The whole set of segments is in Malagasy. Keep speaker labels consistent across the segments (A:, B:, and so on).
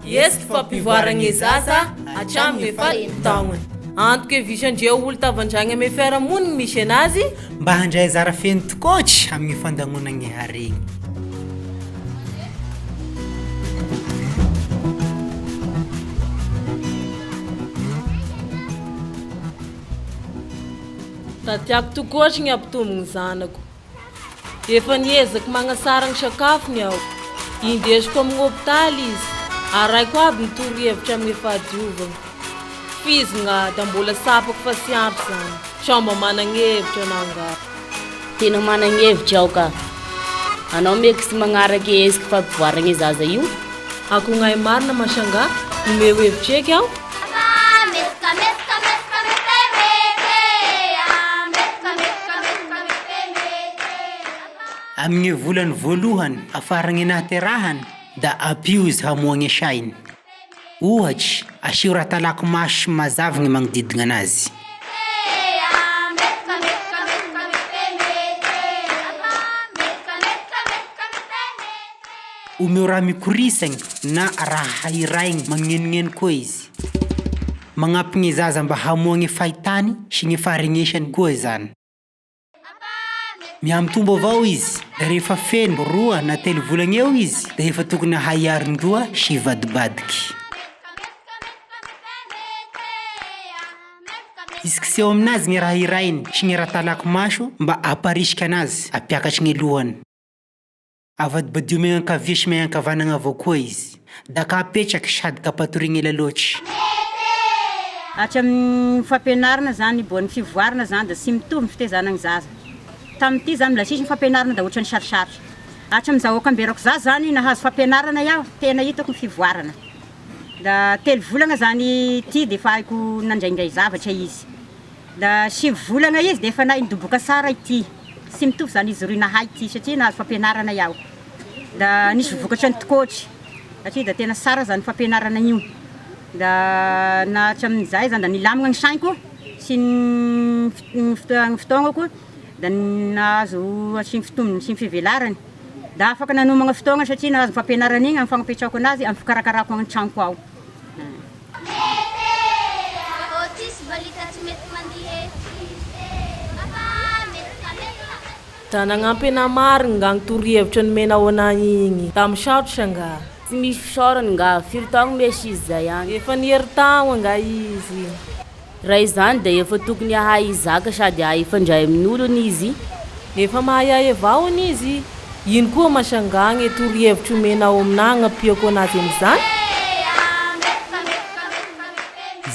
A: Hesiky fampivoaragne zaza hatramin'ny efa taognany. Antoka hevisandreo olo tavandragny ame fiarahamonigny misy anazy.
B: Mba handray anjara feno tokoatry amin'ny fandagnonagny haregny.
A: Da tiako tokoatry ny hampitombo ny zanako. Efa niezaky magnasara ny sakafony aho. Indesiko amin'ny hopitaly izy. Arahiko aby ny torohevitra amin'ny fahadiovana. F'izy nga da mbola tsapako fa tsy ampy zany. Sao mba managny hevitra anao nga?
C: Tena managny hevitra aho ka. Anao meky tsy magnaraky heziky fampivoaragny zaza io?
A: Akognay marina masangà, omeo hevitra eky aho.
B: Amin'ny volany voalohany afaran'ny nahaterahany da ampio izy hamoha ny sainy. Ohatry, asio raha talaky maso sy mazava ny magnodidina anazy. Omeo raha mikorisagny na raha hiraigny magnenogneno koa izy. Magnampy ny zaza mba hamoha ny fahitany sy ny faharegnesany koa izany. Mihamitombo avao izy, da rehefa feno roa na telo volagna eo izy da efa tokony hahay hiarin-doha sy hivadibadiky. Isikiseo aminazy ny raha hirainy sy ny raha talaky maso mba hamparisika anazy hampiakatry ny lohany. Avadibadio miankavia sy miankavanagna avao koa izy, da ka apetraky sady ka ampatoriagna ela loatry.
D: Hatramin'ny fampianarana zany mbô ny fivoarana zany da tsy mitovy ny fitezana ny zaza. Tamin'ity zany mbola tsisy ny fampianarana da ohatran'ny sarosarotra. Hatramin'izao akamberako zaza zany nahazo fampianarana iaho tena hitako ny fivoarana. Da telo volagna zany ity de efa haiko nandraindray zavatra izy. Da sivy volagna izy de efa nahay nidoboka sara ity. Tsy mitovy zany izy roy nahay ity satria nahazo fampianarana iaho. Da nisy vokatra nitokôtry satria da tena sara zany fampianarana io. Da na hatramin'izay zany da nilamina ny saiko sy ny ny fotoagnako da nahazo sy ny fitombony sy ny fivelarany. Da afaka nanomagna fotoagna satria nahazo fampianarana igny amin'ny fagnapetrahako anazy amin'ny fikarakarako ny tragnoko ao.
A: Da nagnampy anah marigny nga ny torohevitra nomenao anah igny. Da misaotra nga.
C: Tsy misy fisaorana nga, firy taogno mesy izy zay agny?
A: Efa niheritaogno nga izy.
C: Raha izany dia efa tokony hahay hizaka sady hahay hifandray amin'olo anie izy.
A: Efa mahay ahy avao anie izy. Ino koa masangagna e torohevitra omenao aminah agnampiako anazy amizany?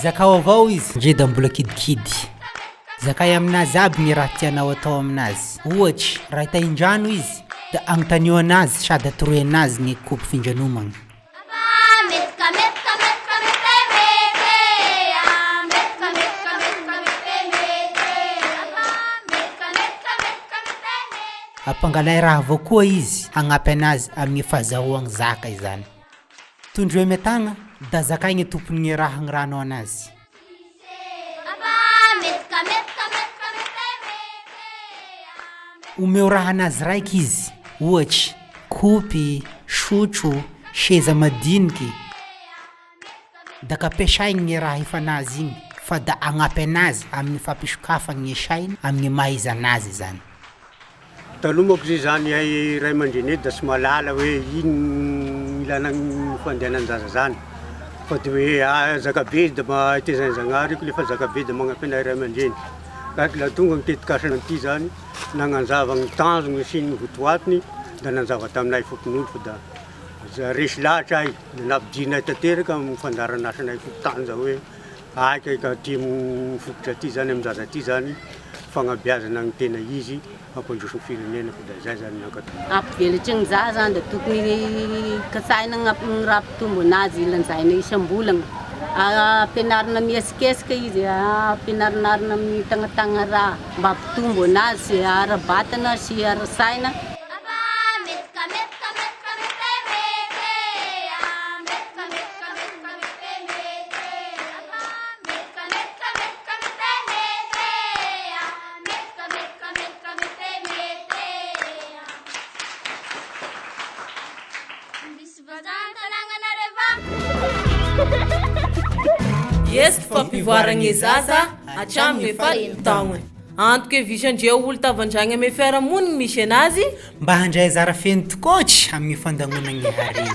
B: Zakao avao izy ndre da mbola kidikidy. Zakay aminazy aby ny raha tianao atao aminazy. Ohatry, raha hitaindrano izy, da agnontanio anazy sady atoroy anazy ny kopy findranomagna. Ampangalay raha avao koa izy hagnampy anazy amin'ny fahazahoagny zaka izany. Tondroy amy tagna da zakay ny tompon'ny raha agnirahanao anazy. Omeo raha anazy raiky izy, ohatry, kopy, sotro, seza madiniky. Da ka ampiasaigny ny raha efa anazy igny fa da agnampy anazy amin'ny fampisokafagny ny sainy amin'ny maha izy anazy zany.
E: Taloha manko zay zany ay ray aman-dreny da tsy mahalala hoe ino ilana ny fandehanan-jaza zany fa de hoe ah zakabe izy da mba tezain'i Zagnahary io lefa zakabe da magnampy anay ray aman-dreny, ka la tonga ny tetikasa ty zany nagnazava ny tanjony sy ny votoatiny da nanazava taminay fokonolona fa da resy lahatra ahy da nampidirinay tanteraka amin'ny fandaharanasanay fokontany zao hoe Aika ka aty amin'ny fototra aty zany amin'ny zaza aty zany fagnabeazana ny tena izy hampandroso ny firenena fa da zay zany ny ankato.
F: Hampivelatry ny zaza zany da tokony katsahina ny raha hampitombo anazy lanjaina isam-bolagna, ampianarina mihesikesika izy, ampianarinarina mitagnatagna raha mba hampitombo anazy ara-batana sy ara-saina.
G: Misy vazaha an-tanàgnanareo va?
A: Hesiky fampivoaragne zaza hatramin'ny faha taognany. Antoka hevisan-dreo olo tavandragny amy fiarahamonigny misy anazy.
B: Mba handray anjara feno tokoatry amin'ny fandagnonagny harena.